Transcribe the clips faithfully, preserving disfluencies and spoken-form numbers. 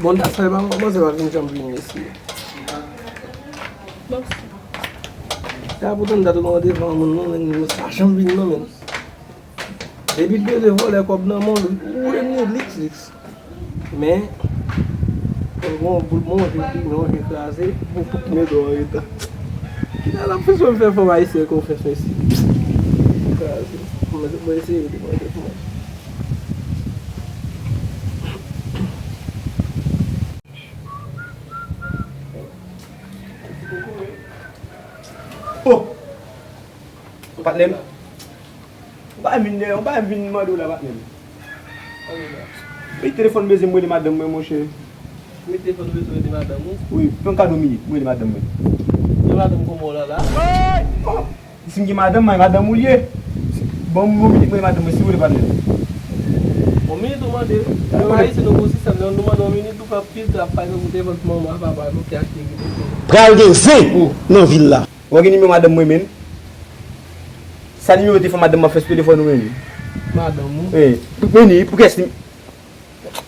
Bon, ta fè pa manzè pa vin janm vin isi. Bon. Sa poutan m ta tou nan devan moun non, men nou pa janm vin non, men. Depi l te vòlè kòb nan men w, ou renmen liks, liks. Men, bon, boul manje, pi manje kraze, men dò an reta. Kisa l ap fè sou fè fanm ayisyen konfyans, mèsi. Kraze. Mwen, mwen eseye demande pou mwen. Oh! Patnè m. Ou pa vin dèyè, ou pa vin mande w la, patnè m. Wi, telefòn bezwen m rele madanm mwen, monchè. Wi, telefòn bezwen rele madanm ou? Wi, fè m kado minit, m rele madanm mwen. Gen madanm kòman w la la? Oh! Si m gen madanm, mwen, madanm ou l ye. Ban m yon minit, mwen, madanm mwen, si w vle, patnè. Yon minit ou mande. Mwen, ayisyen nou gon sistèm, lè nou mande yon minit, nou fè pil trap, pa egzanp, ou telefòn pou manman, papa nou ki achte gripo. Pral gen zen nan vil la. Ou gen nimewo madanm mwen, menm? Sa nimewo telefòn madanm mwen fè sou telefòn ou, menm? Madanm ou? Eh, menm, pou kiyès li?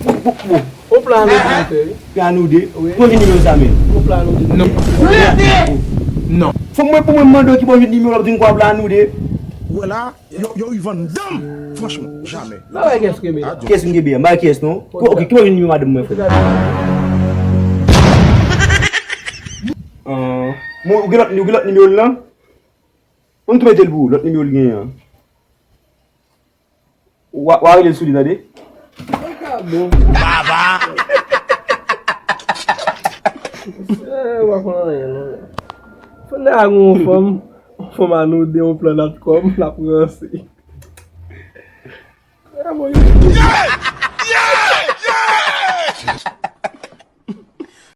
Bon, bon, bon. On plan nou de, wi. Plan nou de? Wi. Pou vin nimewo sa, menm? On plan nou de. Non. Non. Fò mwen pou mwen mande w ki bò jwenn nimewo l ap di m kwa plan nou de. Ou wè la, yo, yo, Ivan Dam. Franchman, jamè. Ba wè kiyès ke mete. Kiyès m gen biyè? M ba kiyès non? Ok, ki bò jwenn nimewo madanm mwen, frè? Ah, bon, ou gen lòt, ou gen lòt nimewo l lan? Mwen tou mete l pou ou, lòt nimewo l genyen an. Wa, wa rele l sou li, tande? Sa ka bon. Baba! Eh, w pa konn anyen, non. Fò n ta gon fanm, fanm a nou de, yon plan natcom, l ap ranse. Ah, bon, yo.